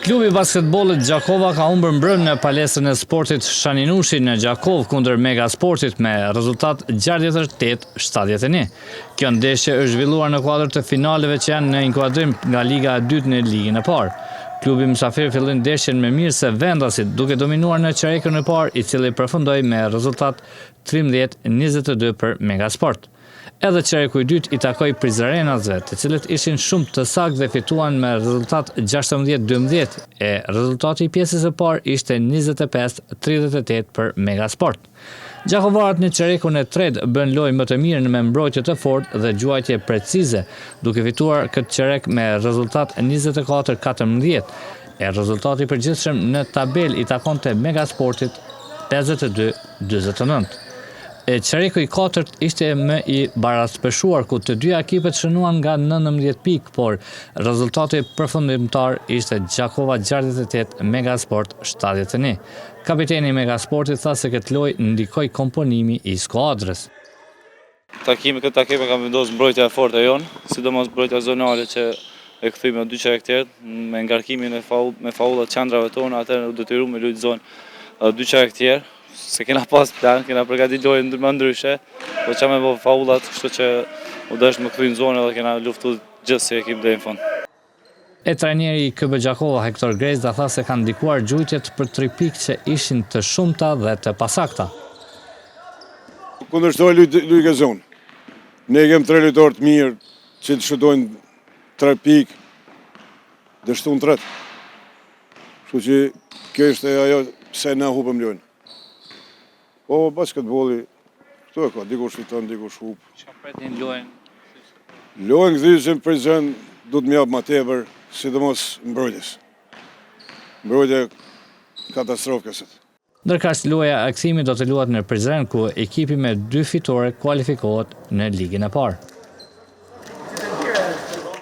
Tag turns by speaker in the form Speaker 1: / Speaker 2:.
Speaker 1: Klubi i basketbollit Gjakova ka humbur mbrëmë në palestrën e sportit Shani Nushi në Gjakovë kundër Mega Sportit me rezultat 68-71. Kjo ndeshje është zhvilluar në kuadër të finaleve që janë në inkuadrim nga Liga e dytë në Ligën e Parë. Klubi mysafir filloi ndeshjen më mirë se vendasit, duke dominuar në çerekun e parë, i cili përfundoi me rezultat 13-22 për Megasport. Edhe çereku i dytë i takoi prizrenasve, të cilët ishin shumë të saktë dhe fituan me rezultat 16-12, e rezultati i pjesës së parë ishte 25-38 për Megasport. Gjakovarët në çerekun e tretë bënë lojë më të mirë me mbrojtje të fortë dhe gjuajtje precize, duke fituar këtë çerek me rezultat 24-14, e rezultati i përgjithshëm në tabelë i takonte Megasportit 52-49. E çereku i katërt ishte më i baraspeshuar ku të dyja ekipet shënuan nga 19 pikë, por rezultati përfundimtar ishte Gjakova 68, Megasport 71. Kapiteni i Megasportit tha se këtë lojë ndikoi komponimi i skuadrës.
Speaker 2: Takimi këtë takim e ka vendosur mbrojtja e fortë e jonë, sidomos mbrojtja zonale që e kthyem në dy çerek tjerë, me ngarkimin e faul, me faullat qendrave tona, atëherë u detyruam me lujt zonë dy çerek tjerë, se kena pas plan, kena përgatit lojën më ndryshe, po ça me bo faullat, kështu që u desh me kthy në zonë edhe kena luftu gjithë si ekip deri në fund.
Speaker 1: E trajneri i KB Gjakova, Hektor Grezda tha se kanë ndikuar gjujtjet për tri pikë që ishin të shumta dhe të pasakta.
Speaker 3: Kundërshtari lujke zonë. Ne kem tre lojtarë të mirë që të shutojnë tre pikë, dështun tretë. Kështu që kjo ishte ajo pse ne hupëm lojën. Po basketbolli, këtu e ka, dikush fiton, dikush hup.
Speaker 2: Çka pretni në lojën?
Speaker 3: Lojën kthyese në Prizren duhet me jap ma tepër, sidomos mbrojtjes. Mbrojtja katastrofë ka sot.
Speaker 1: Ndërkaq loja e kthimit do të luhet në Prizren ku ekipi me dy fitore kualifikohet në Ligën e Parë.